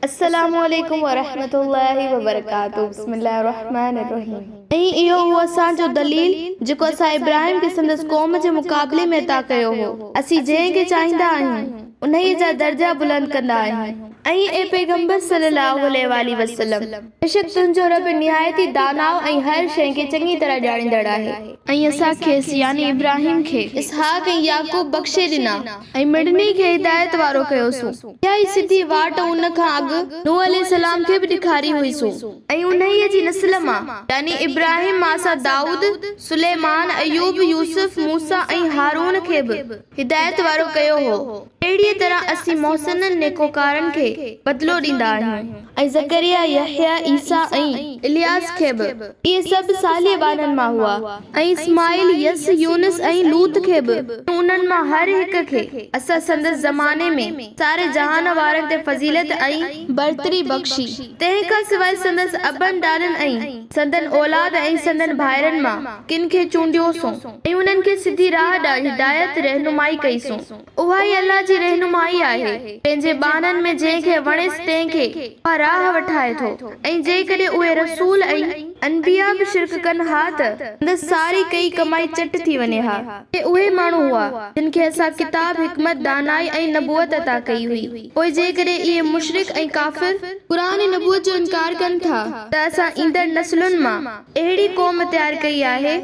السلام عليڪم ورحمة الله وبرڪاته بسم الله الرحمن الرحيم. ۽ اهو هو اسان جو دليل جيڪو اسان ابراهيم کي سندس قوم جي مقابلي ۾ عطا ڪيو هو، اسين جنهن کي چاهيندا آهيون انهيء جا درجا بلند ڪندا آهيون. ۽ اي پيغمبر صلّي اللّٰه عليه واٰله وسلّم! بيشڪ تنهنجو رب نهايت ئي داناء ۽ هر شيء کي چڱي طرح ڄاڻيندڙ آهي. ۽ اسان کيس، يعني ابراهيم کي، اسحاق ۽ يعقوب بخشي ڏنا ۽ مڙني کي هدايت وارو ڪيوسون. اها ئي سڌي واٽ ان کان اڳ نوح عليه السلام کي به ڏيکاري هئي سون. ۽ انهيء جي نسل مان، يعني ابراهيم مان اسان دائود، سليمان، ايوب، يوسف، موسيٰ ۽ هارون کي به هدايت وارو ڪيو هو. اهڙيء طرح اسين محسنن، نيڪوڪارن، کي بدلو ڏيندا آهيون. ۽ زڪريا، يحيٰ، عيسيٰ ۽. الياس کي به. اهي سڀ صالح ٻانهن مان هئا. ۽ اسماعيل، يس، يونس ۽ لوط کي به، ۽ انهن مان هر هڪ کي، اسان سندس زماني ۾، ساري جهان وارن تي فضيلت ۽. برتري بخشي. تنهن کان سواء سندس ابن ڏاڏن ۽. سندن اولاد ۽ سندن ڀائرن مان، ڪن کي چونڊيوسون. ۽ انهن کي سڌي راهه ڏانهن هدايت، رهنمائي، ڪئي سون. اها ئي الله جي رهنمائي آهي، پنهنجي ٻانهن ۾ جنهن کي وڻيس تنهن کي اها راهه وٺائي ٿو ۽ جيڪڏهن اهي رسول ۽. انبياء به شرڪ ڪن ها ته سندس ساري ڪئي ڪمائي چٽ ٿي وڃي ها. اهي اهي ماڻهو هئا، جن کي اسان ڪتاب، حڪمت، دانائي ۽ نبوت عطا ڪئي هئي. پوء جيڪڏهن اهي مشرڪ ۽ ڪافر. قرآن ۽ نبوت جو انڪار ڪن ٿا ته اسان ايندڙ نسلن مان. اهڙي قوم تيار ڪئي آهي.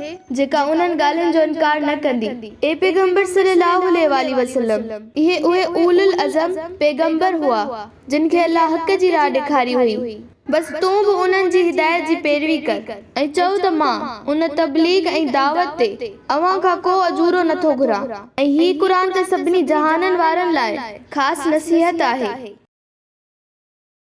جيڪا انهن ڳالهين جو انڪار نه ڪندي. اي پيغمبر صلي الله عليه واٰله وسلم! اهي اهي اولو العزم، پيغمبر، هئا، جن کي الله حق جي راهه ڏيکاري هئي. بس تون به انهن جي هدايت جي پيروي ڪر ۽ چئو ته مان، ان تبليغ ۽ دعوت تي، اوهان کان ڪو اجورو نه ٿو گهران ۽ هي قرآن ته سڀني جهانن وارن لاء خاص نصيحت آهي.